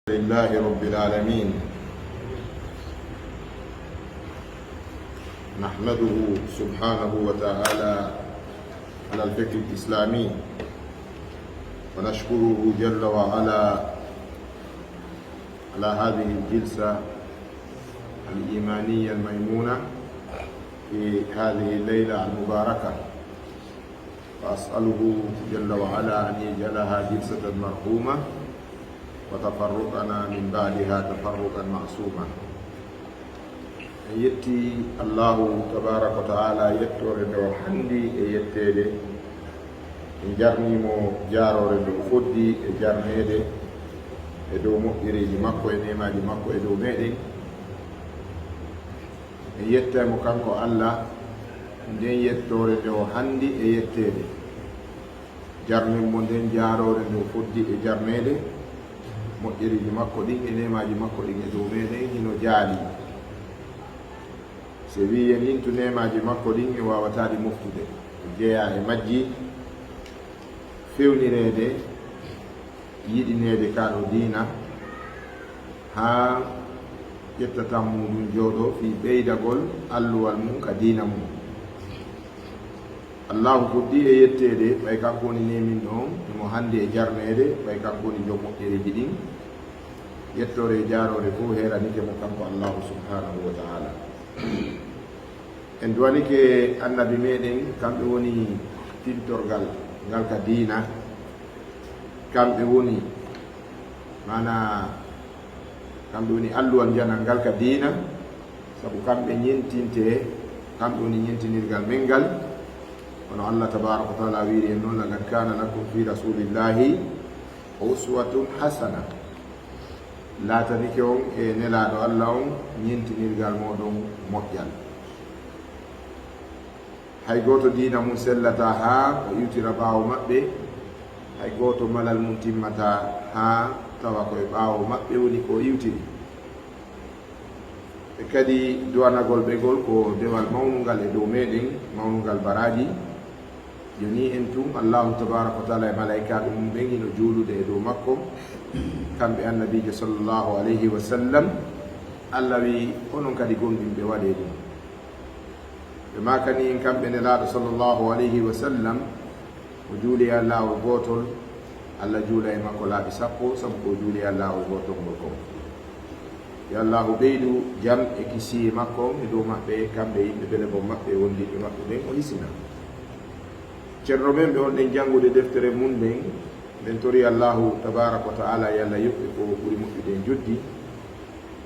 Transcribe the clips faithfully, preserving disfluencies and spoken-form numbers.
لله رب العالمين. نحمده سبحانه وتعالى على الفقه الإسلامي، ونشكره جل وعلا على هذه الجلسة الإيمانية الميمونة في هذه الليلة المباركة. وأسأله جل وعلا أن يجعلها جلسة مرحومة، وتفرقنا من بعدها تفرقا معصوما. En yetti Allahu tabaraka wa ta'ala yettoore nde o handi e yetteede, en jarnii mo jaaroore nde o foddi e jarneede e dow moƴƴereeji makko e neemaaji makko e dow meeɗen. En yettay mo kanko Allah nden yettoore nde o handi e yetteede. Jarnen mo nden jaaroore nde o foddi e jarneede, moƴƴereeji makko ɗin e neemaaji makko ɗin e dow meeɗen hino jaali. Si wi'i en intu neemaaji makko ɗin, en waawataa ɗi moftude. Ko jeyaa e majji, fewnireede, yiɗineede kaa ɗoo diina, haa ƴetta tammuɗum jooɗoo fii ɓeydagol alluwal mum ka diina mum. Allahu fuɗɗii e yetteede, ɓay kanko woni neeminɗo on, himo handi e jarneede, ɓay kanko woni jom moƴƴereeji ɗin. Yettoore e jaaroore fow heeranike mo kanko Allahu subhanahu wa ta'ala. En duwanike annabi meɗen, kamɓe woni tintorgal ngal ka diina, kamɓe woni, maanaa, kamɓe woni alluwal njanal ngal ka diina, sabu kamɓe ñentinte, kamɓe woni ñentinirgal men ngal. Kono Allah tabaraka wa taala wiiri en noon, "Laqad kana lakum fi rasulillahi uswatun hasana." Laatanike on e Nelaaɗo Allah on ñentinirgal mooɗon moƴƴal. Hay gooto diina mum sellataa haa o iwtira ɓaawo maɓɓe, hay gooto malal mum timmataa haa tawa ko e ɓaawo maɓɓe woni ko o iwtiri. E kadi duwanagol ɓe ngol ko dewal mawnungal e dow meɗen, mawnungal baraaji. Jooni en tun, Allahu tabaraka wa taala e malaa'ikaaɓe mum ɓen hino juulude e dow makko, kamɓe annabiijo sallallahu alayhi wa sallam. Allah wi'i, "Onon kadi gomɗinɓe, waɗee ɗum." Ɓe maakani en kamɓe Nelaaɗo sallallahu alayhi wa sallam, o juuli e laawol gootol, Allah juula e makko laabi sappo, sabu ko o juuli e laawol gootol ngol kon. Yo Allahu ɓeydu jam e kisiyee makko on e dow maɓɓe, kamɓe yimɓe bele bon maɓɓe, wondiiɓe maɓɓe ɓen, o hisina. Ceerno men ɓe wonɗen janngude deftere mum nden, men tori Allahu tabaraka wa taala yo Allah yoɓ ɓe ko ɓuri moƴƴude e njoddi,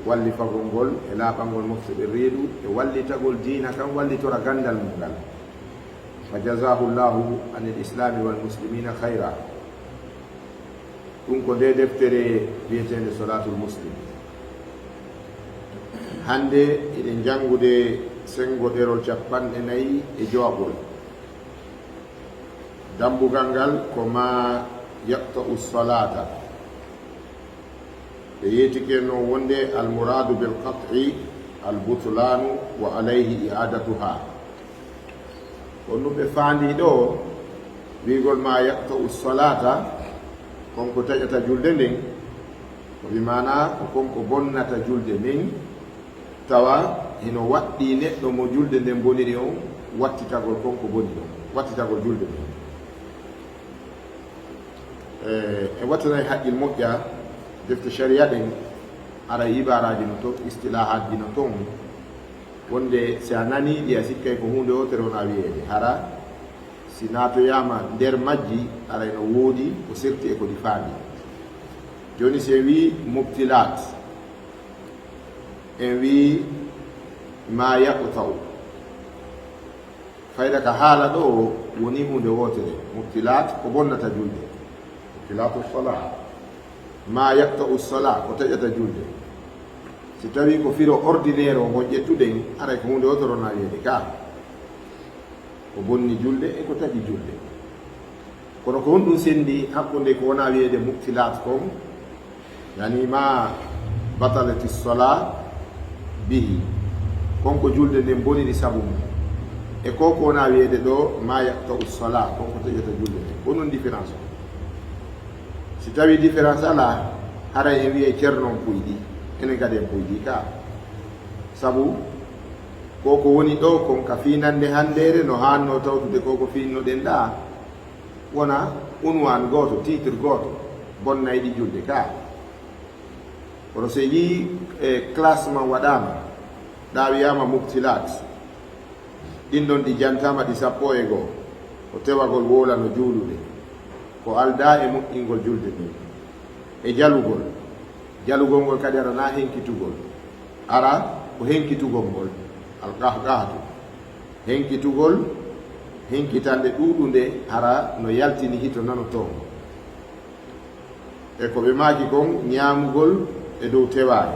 wallifagol ngol e laaɓangol moftuɓe reedu e wallitagol diina kan, wallitora ganndal mum ngal. Fa jazahu Llahu anil islami wal muslimina khayra. Ɗum ko nde deftere wiyeteende Salatul Muslim. Hannde eɗen janngude senngo ɗerol cappanɗe nayi e jowaɓol. Dambugal ngal ko ma yaqta'u salata. Ɓe yeetike noon wonde al muradu bil qat'i al butlanu wa alayhi i'adatuha. Ko ɗum ɓe faandi ɗo, wiigol ma yaqta'u salata, kon ko taƴata julde nden, ko bi maana ko kon ko bonnata julde nden, tawa hino waɗɗii neɗɗo mo julde nden boniri on, wattitagol kon ko boni ɗon, wattitagol julde nden. E, e wattanay haqqil moƴƴa, defte sharia ɗen, aray ibaaraaji no ton, istilaahaatji no ton, wonde si a nanii ɗi, a sikkay ko huunde wootere wona wiyeede. Hara si naatoyaama nder majji, aray no woodi ko serti e ko ɗi faandi. Jooni, si en wii mubtilaat, en wii ma yaqta'u. Fayda ka haala ɗo woni huunde wootere. Mubtilaat ko bonnata julde. Mubtilaatu salaa. Ma yaqta'u salaa, ko taƴata julde. Si tawii ko firo ordinaire o ngon ƴettuɗen, aray ko huunde wootere wona wiyeede ka. Ko bonni julde e ko taƴi julde. Kono ko honɗum senndi hakkunde ko wona wiyeede mubtilaat kon, yani ma batalati salaa bihi, kon ko julde nden boniri sabu mum, e ko ko wona wiyeede ɗo ma yaqta'u salaa, kon ko taƴata julde nden? Ko honɗum différence o? Si tawii différence alaa, Haray en wiyay Ceerno on puyɗi, enen kadi en puyɗi ka. Sabu ko ko woni ɗoo kon ka fiinannde hanndeere no haannoo tawtude ko ko fiinnoɗen ɗaa, wona unwaan gooto, titre gooto, bonnayɗi julde ka. Kono so yii e classement waɗaama, ɗaa wiyaama mubtilaat, ɗin ɗon ɗi jantaama ɗi sappo e goo, ko tewagol wowla no juulude, ko aldaa e moƴƴingol julde nden, e jalugol, jalugol ngol kadi aranaa henkitugol, ara ko henkitugol ngol, alqahqahatu, henkitugol, henkitannde ɗuuɗunde hara no yaltini hito nano toon. E ko ɓe maaki kon, ñaamugol e dow tewaare,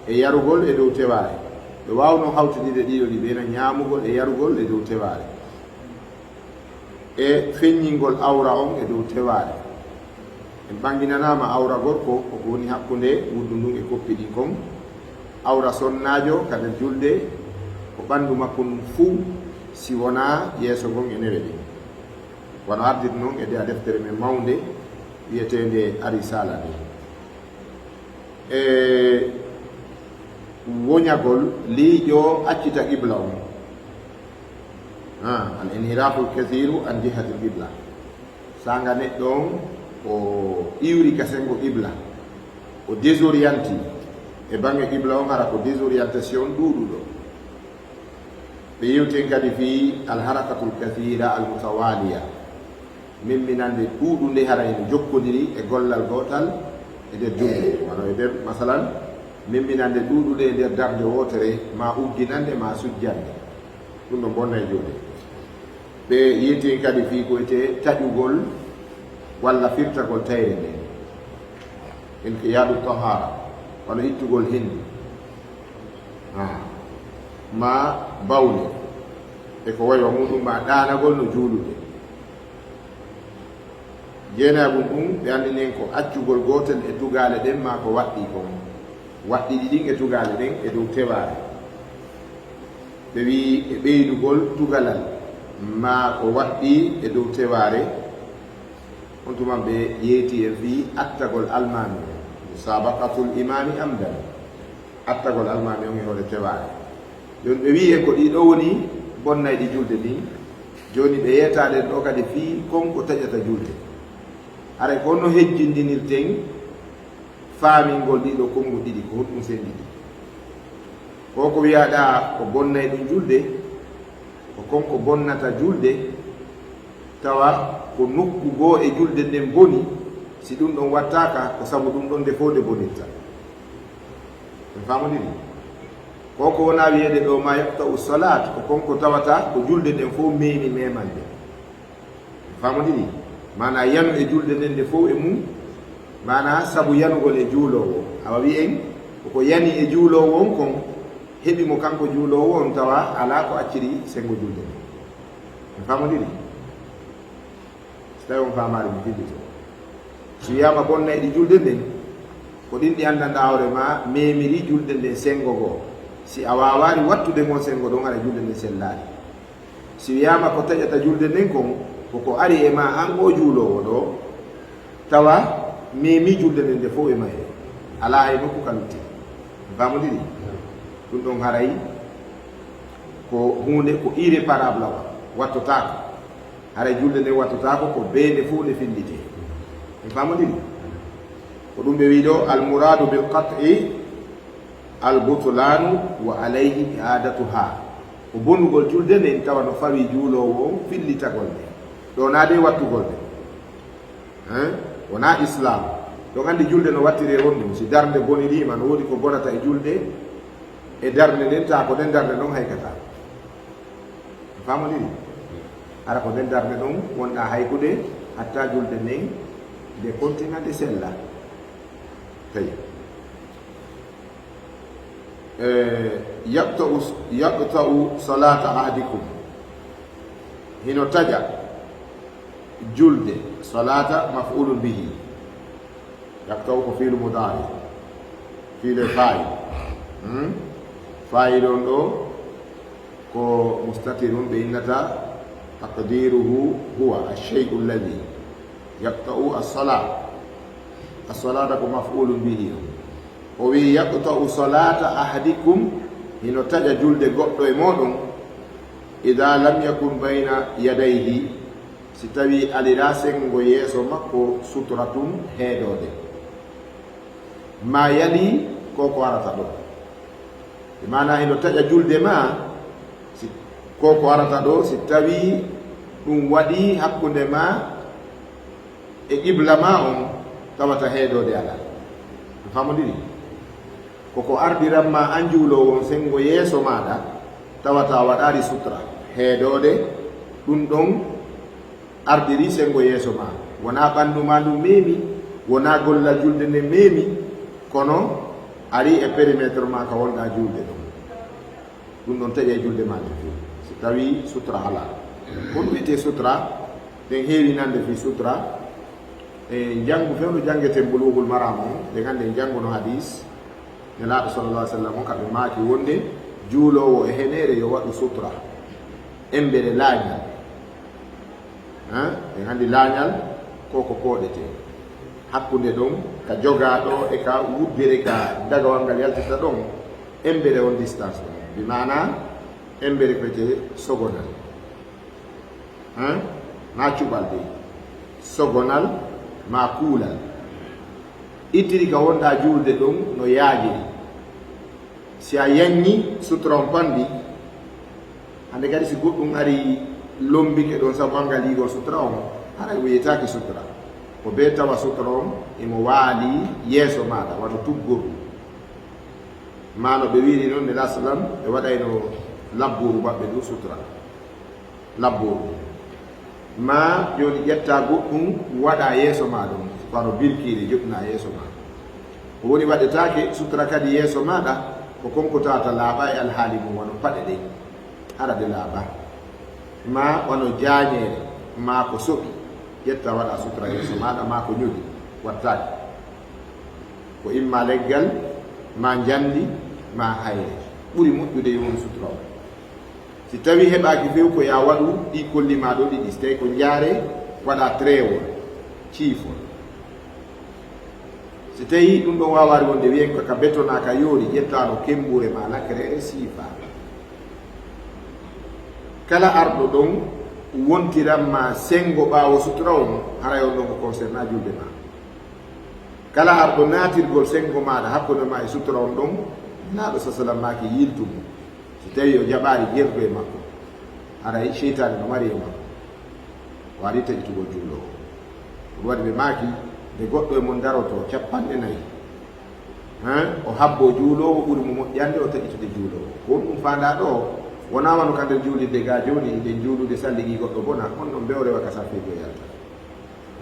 e yarugol e dow tewaare. Ɓe waawno hawtidinde ɗiɗo ɗi ɓeena, ñaamugol e yarugol e dow tewaare. E feññingol awra on e dow tewaare. En ɓannginanaama awra gorko, ko ko woni hakkunde wuddu ndun e koppi ɗin kon. Awra sonnaajo ka nder julde, ko ɓanndu makko ndun fuu, si wonaa yeeso ngon e newe ɗen. Wano ardiri non e nder deftere men mawnde wi'eteende Arisaala nden. E woñagol liiƴo accita qibla on. Ah, al inhiraful kathiru an jihatil qibla. Saanga neɗɗo on o iwri ka sengo qibla. O désorienti e baŋŋe qibla on, hara ko désorientation ɗuuɗuɗo. Ɓe yewti en kadi fii alharakatul kathira almutawaliya, memminannde ɗuuɗunde hara ene jokkodiri e gollal gootal e nder julde. Wano e nder, masalan, memminannde ɗuuɗunde e nder darnde wootere, maa ugginannde, maa sujjannde. Ɗum ɗon bonnay julde. Ɓe yewti en kadi fii ko wiyetee taƴugol walla firtagol tayre nden. Inqiyadu tahara, wano ittugol henndu. Ah. Maa bawle e ko wayi wa muuɗum, maa ɗaanagol no juulude. Jeenayaɓun ɗum, ɓe anndini en ko accugol gootel e tugaale ɗen, maa ko waɗɗii kon. Waɗɗiiɗi ɗin e tugaale ɗen e dow tewaare. Ɓe wi'i e ɓeydugol tugalal, maa ko waɗɗii e dow tewaare. On tuma ɓe yeeti en fii attagol almaami on, musabaqatul imaami amdan. Attagol almaami on e hoore tewaare. Jooni ɓe wi'i en ko ɗii ɗoo woni bonnayɗi julde ɗin. Jooni ɓe yeetaɗen ɗoo kadi fii kon ko taƴata julde. Haray ko honno hejjindinirten faamingol ɗii ɗoo konnguɗi ɗiɗi, ko honɗum sennditi? Ko ko wi'aɗaa ko bonnay ɗum julde, ko kon ko bonnata julde, tawa ko nokku goo e julde nden boni, si ɗum ɗon wattaaka, ko sabu ɗum ɗon nde fof nde bonirta. En faamondiri? Ko ko wona wi'eede ɗoo ma yaqta'u salaat, ko kon ko tawata ko julde nden fof meemi memande. En faamondiri? Maanaa yanu e julde nden nde fof e mum, maanaa sabu yanugol e juuloowo. Awa wi'en, ko ko yani e juuloowo on kon, heɓi mo kanko juuloowo on, tawa alaa ko acciri senngo julde nden. En faamondiri? Si tawii on faamaali, mi fillito. Si wiyaama bonnayɗi julde nden, ko ɗin ɗi anndanɗaa hoore maa memiri julde nden senngo goo. Si a waawaali wattude ngon senngo ɗon, haɗa julde nden sellaali. Si wiyaama ko taƴata julde nden kon, ko ko ari e maa an oo juuloowo ɗoo, tawa memi julde nden nde fof e mayre, alaa hay nokku ka lutti. Faamondiri? Ɗum ɗon haray ko huunde ko irréparable, wa wattotaako. Haray julde nden wattotaako, ko bee nde fof nde fillitee. En faamondiri? Ko ɗum ɓe wi'i ɗoo, al muraadu bil qat'i al butlaanu wa alayhi i'aadatuhaa. Ko bonugol julde nden tawa no fawii juuloowo on fillitagol nde. Ɗoo naa de wattugol nde. Hein? Wonaa Islaam. Ɗon anndi julde no wattiree honɗum. Si darnde boniriima, no woodi ko bonata e julde, e darnde nden, taa ko nden darnde ɗon haykata. Faamondiri? Hara ko nden darnde ɗon wonɗaa haykude, hatta julde nden nde kontina, nde sella. Tawi. Eh, yaqta'u, yaqta'u salata ahadikum. Hino taƴa julde, salata maf'ulun bihi. Yaqta'u ko fiilu mudaari. Fiilu e faa'il. Hmm? Faa'il on ɗoo ko mustatirun, ɓe innata taqdiruhu huwa ash-shay'u alladhi yaqta'u as-salah. As-salata ko maf'ulun bihi on. O wi'i, "Yaqta'u salata ahadikum," hino taƴa julde goɗɗo e mooɗon, "idha lam yakun bayna yadayhi," si tawi alira sengo yeeso makko sutratun heedoode. Ma yali ko ko arata ɗo. E maana hino taƴa julde ma, si ko ko arata ɗo, si tawi ɗum waɗi hakkunde ma e qibla ma on, tawata heedoode alaa. On faamondiri? Ko ko ardiran ma an juuloowo on sengo yeeso maaɗa, tawata a waɗaali sutra. Heedoode, ɗum ɗon ardiri sengo yeeso ma. Wonaa ɓanndu ma ndun meemi, wonaa gollal julde nden meemi, kono ari e périmètre ma ka wonɗaa juulde ɗon. Ɗum ɗon taƴa e julde ma nden fow. Si tawi sutra alaa. Ko ɗum wi'etee sutra, ɗen heewi nande fii sutra. E njanngu fewndo janngeten Buluugul Maraam on, ɗen anndi en njannguno hadiis. Nelaaɗo sallallahu alaihi wasallam on ka ɓe maaki wonde juuloowo e heneere yo waɗu sutra. Emmbere laañal. Hein? Ɗen anndi laañal ko ko pooɗetee. Hakkunde ɗon, ka jogaaɗo e ka wuddere ka dagawal ngal yaltirta ɗon, emmbere on distance ɗon. Bi maana, emmbere ko wi'etee sogonal. Hein? Naa cuɓal de. Sogonal maa kuulal. Ittiri ka wonɗaa juulde ɗon no yaajiri. Si a yaññi sutra on panɗi, hannde kadi si goɗɗum ari lombike ɗon sabu anngal yi'ugol sutra on, haray o wi'etaake sutra. Ko bee tawa sutra on imo waali yeeso maaɗa, wano tuggordu. Maa no ɓe wi'iri non, Nelaaɗo sallam, ɓe waɗayno labbuuru maɓɓe ndun sutra. Labbuuru. Maa jooni ƴettaa goɗɗum waɗaa yeeso maa ɗon, wano bilkiire joɗɗinaa yeeso maa. Ko woni waɗetaake sutra kadi yeeso maaɗa, ko kon ko tawata laaɓaa e alhaali mum, wano paɗe ɗen, hara ɗe laaɓaa. Maa wano jaañeere, maa ko soɓi, ƴettaa waɗaa sutra yeeso maaɗa, maa ko ñoli, wattaake. Ko imma leggal, maa njandi, maa hayre. Ɓuri moƴƴude yo won sutra on. Si tawi heɓaaki few, ko yaa waɗu ɗi kolli maa ɗo ɗiɗi. Si tawi ko njaare, waɗaa treewol, ciifol. Si tawi ɗum ɗon waawaali wonde, wiyen ko ka betona ka yoori, ƴettaa no kemmbure maa lakkere e siifaa. Kala arɗo ɗon wontiran maa senngo ɓaawo sutura on, haray on ɗon ko concernaa julde maa. Kala arɗo naatirgol senngo maaɗa hakkunde maa e sutura on ɗon, Nelaaɗo sallallahu alaihi wasallam maaki yiltu mo. Si tawi o jaɓaali gergo e makko, haray seytaane no mari e makko. O arii taƴitugol juuloowo. Ɗum waɗi ɓe maaki, nde goɗɗo e mon darotoo capanɗe nayi, hein, o habboo juuloowo ɓuri mo moƴƴande o taƴitude juuloowo. Ko honɗum faandaa ɗoo? Wonaa wano ka nder juulirde gaa jooni, hiɗen juulude salligi goɗɗo bona, on ɗon bee o rewa ka saffirde o yalta.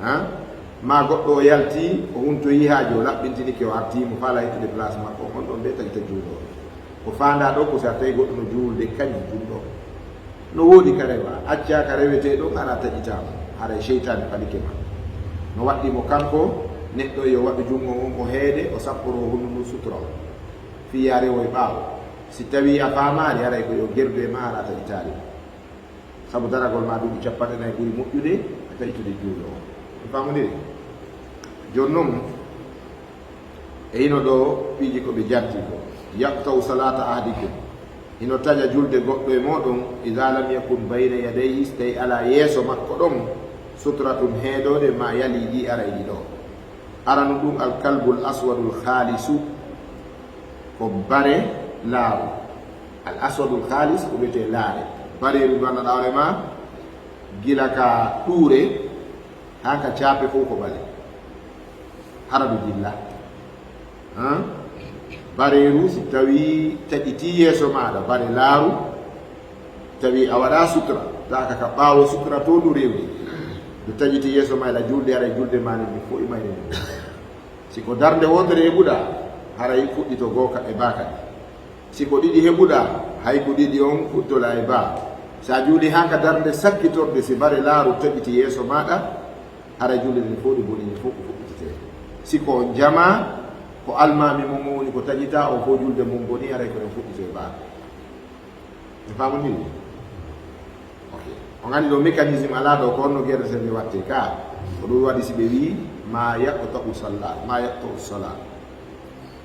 Hein? Maa goɗɗo o yaltii, o huntoyii haajo, o laɓɓintinike, o artii mo faalaa ittude place makko, on ɗon bee taƴita juuloowo. Ko faandaa ɗoo ko si a tawi goɗɗo no juulde kañum ɗum ɗoo. No woodi ka rewaa, accaa ka rewetee ɗon, araa taƴitaa mo, haray seytaane falike ma. No waɗɗii mo kanko, neɗɗo yo waɗu junngo ngon o heede, o sapporoo hondu ndun sutura on. Fii yaa rewoy ɓaawo. Si tawii a faamaali, haray ko yo gerdu e maa, araa taƴitaali mo. Sabu daragol maa duuɓi capanɗe nayi ɓuri moƴƴude e taƴitude juuloowo. On faamondiri? Jooni non, e hino ɗoo piiji ko ɓe janti ko, "Yaqta'u salata ahadikum." Hino taƴa julde goɗɗo e mooɗon, "Idha lam yakun bayna yadayhi," si tawi alaa yeeso makko ɗon, "sutratun," heedoode, "ma yali ɗi ara e ɗi ɗoo." Arano ɗum, al kalbul aswadul khalisu, ko bare laaru. Al aswadul khalis ko wi'etee laare. Bareeru ndu anndanɗaa hoore maa, gila ka ɗuure haa ka caape fow ko ɓale. Hara ndu jilla. Hein? Bareeru, si tawii taƴitii yeeso maaɗa, bare laaru, tawi a waɗaa sutura, taaka ka ɓaawo sutura to ndu rewri. Ndu taƴitii yeeso maa ila juulde, haray juulde maa nden ndu fow e mayre ndu. Si ko darnde wootere heɓuɗaa, haray fuɗɗito gooka e baa kadi. Si ko ɗiɗi heɓuɗaa, hay ko ɗiɗi on fuɗɗitoɗaa e baa. Si a juulii haa ka darnde sakkitorde, si bare laaru taƴitii yeeso maaɗa, haray juulde nden fow ɗe bonii, ɗe fow ko fuɗɗitetee. Si ko on jamaa, ko almaami mon woni ko taƴitaa, on fow juulde mum bonii, haray ko en fuɗɗito e baa. En faamondiri? Ok. On anndi ɗoo mécanisme alaa ɗoo, ko honno gerdeten nde waɗtee ka. Ko ɗum waɗi si ɓe wi'i, Ma yaqta'u salat, ma yaqta'u salat.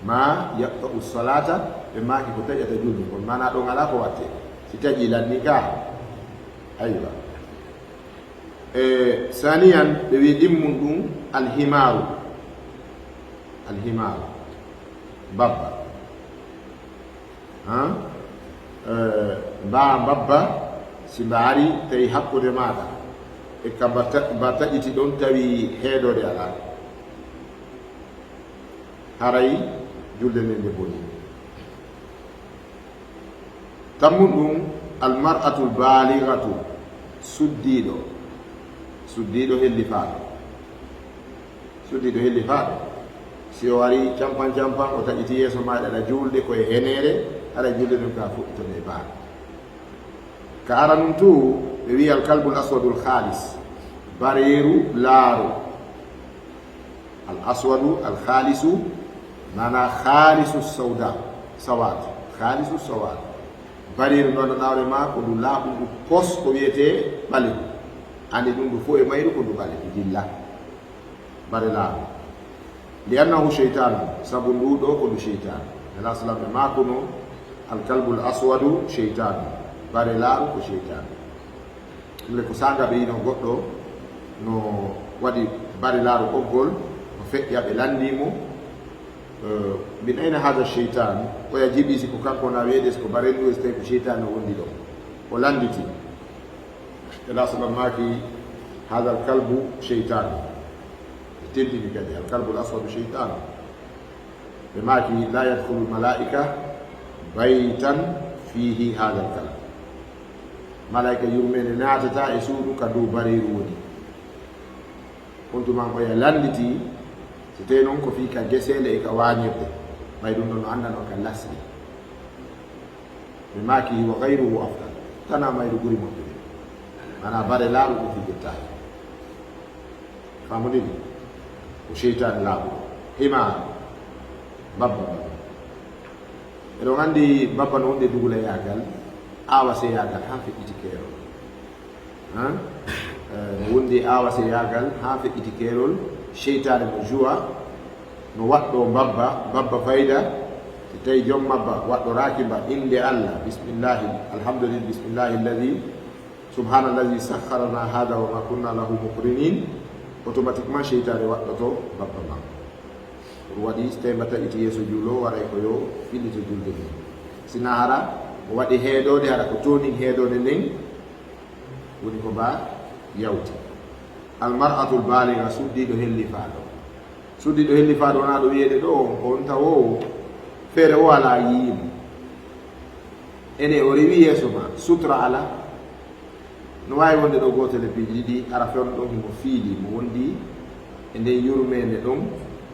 Ma yaqta'u salata, ɓe maaki ko taƴata julde ngol. Mana ɗon alaa ko watte. Si taƴi lanni ka. Aywa. E, saniyan, ɓe wi ɗimmun ɗum alhimaru. Alhimaru. Babba. Ha? Eh, mba mbabba, si mba ari, tawi hakkunde maaɗa. E ka mba ta-, mba taƴiti ɗon, tawi heedoode alaa. Haray julde nden nde boni. Tammun ɗum, almar'atul baalighatu, suddiiɗo. Suddiiɗo hellifaaɗo. Suddiiɗo hellifaaɗo. Si o wari campan campan, o taƴiti yeeso maaɗa, aɗa juulde ko e heneere, haray julde nden ka fuɗɗitode e baa. Ka aranun tu, ɓe wi'i alkalbul aswadul khaalis, bareeru laaru. Al aswadu al khaalisu, mana khaalisu sawda, sawad, khaalisu sawad. Bareeru ndu anndanɗaa hoore maa ko ndu laaɓundu pos, ko wiyetee ɓaleeru. Anndi ɗum, ndu fow e mayru ko ndu ɓaleeru, dilla. Bare laaru. Li annahu sheytaanu, sabu ndu ɗoo ko ndu sheytaanu. Nela salam ɓe maakuno, alkalbul aswadu sheytaanu. Bare laaru ko sheytaanu. Ɗum le ko saanga ɓe yino goɗɗo no waɗi bare laaru ɓoggol, no feƴƴa ɓe lanndii mo. Eh, min ayna haada sheytaan? Oya jiɓi si ko kanko na weeɗes ko bare ndu, so tawi ko sheytaanu wondi ɗon. O lannditi. Ela salam maaki, "Haadal kalbu sheytaan." Ɓe tentini kadi, "Al kalbu al aswadu sheytaan." Ɓe maaki, "La yadkhulu malaika baytan fihi haadal kalb." Malaika yurmeende naatata e suudu ka dow bareeru woni. On tuma oya lannditi, si tawii non ko fii ka geseele e ka waañirɗe, ɓay ɗum ɗon no anndanoo ka lasli. Ɓe maaki, "Wa ghayruhu afdal." Tana mayru ɓuri moƴƴude. Mana bare laaru ɗum fi jottaaki. Faamuɗen? Ko seytaane laaɓuɗo. Hima babba babba. Eɗon anndi babba no wonde dugulayaagal, aawaseyaagal, han feƴƴiti keerol. Han? Eh, no wondi aawaseyaagal, han feƴƴiti keerol, seytaane mo juwa, no waɗɗo mbabba, mbabba fayda, si tawi joom mbabba waɗɗoraaki mba innde Allah, bismillahi, alhamdulillah, bismillahi alladhi, subhanalladhi sakhkharana hadha wa ma kunna lahu muqrinin, automatiquement seytaane waɗɗoto mbabba ma. Ɗum waɗi, so tawi mba taƴiti yeeso juuloowo, waray ko yo fillito julde mum. Sina hara o waɗi heedoode, hara ko toonin heedoode nden, woni ko mba yawti. Almar'atul baaliga, suddiiɗo hellifaaɗo. Suddiiɗo hellifaaɗo wonaa ɗo wiyeede ɗo, on ko on tawoowo, feere o alaa yiimo. Ene o rewi yeeso ma, sutra alaa. No waawi wonde ɗo gootel e piiji ɗiɗi, ara fewndo ɗon himo fiili, mo wondi e nden yurmeende ɗon,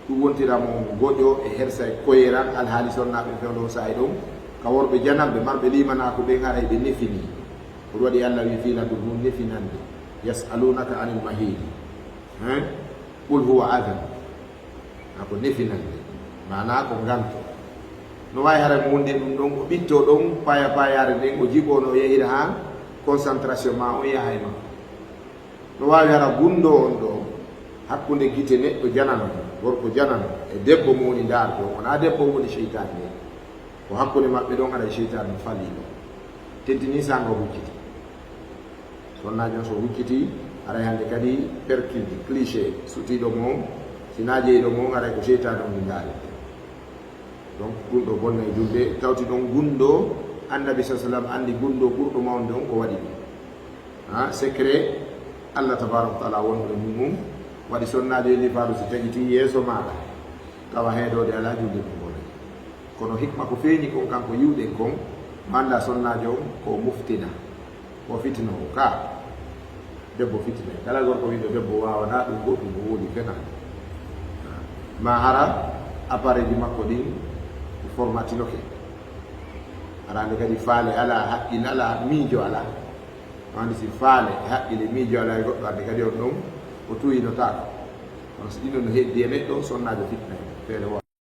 ɗum wontira mo ngoƴo e hersa e koyeran alhaali sonnaaɓe fewndo on saa'i ɗon, ka worɓe jananɓe marɓe liimanaaku ɓen, haray ɓe nefini. Ko ɗum waɗi Allah wi'i fii laddu mum nefinande, "Yas'alunaka anil mahidi." Hein? "Qul huwa adhan." A ko nefinande, maanaa ko nganto. No waawi hara mo wondi e ɗum ɗon, o ɓittoo ɗon paya payaare nden, o jiɓoo no o yahira haa concentration ma on yaha e makko. No waawi hara gunndoo on ɗo hakkunde gite neɗɗo janano, gorko janano, e debbo mo woni ndaarto, wonaa debbo on woni seytaane nden. Ko hakkunde maɓɓe ɗon, haray seytaane no falii ɗon. Tentinii saanga o hucciti. Sonnaajo on so hucciti, haray hannde kadi perkinde, cliché, sutiiɗo mo on, si naa jeyiɗo mo on, haray ko seytaane on ndaarete. Donc, ɗum ɗo bonnay julde, tawti ɗon gunndoo, Annabi sa sallam anndi gunndoo ɓurɗo mawnude on ko waɗi ɗum. Ha, secret Allah tabaraka wa taala wonɗo e mum, waɗi sonnaajo e lifaaɗo si taƴitii yeeso maaɗa, tawa heedoode alaa, julde mum bonay. Kono hikma ko feeñi kon, kanko yi'uɗen kon, mo anndaa sonnaajo on ko o muftina, ko o fitinoowo ka. Debbo fitinay. Kala gorko wi'uɗo debbo waawanaa ɗum goɗɗum, o woni fena. Ma hara appareil ji makko ɗin formatinoke. Hara hannde kadi faale alaa, haqqil alaa, miijo alaa. Hannde si faale e haqqil e miijo alaa e goɗɗo, hannde kadi on ɗon o tuuyinotaako. Kono si ɗin ɗon no heddi e neɗɗo, sonnaajo fitinay feere woo.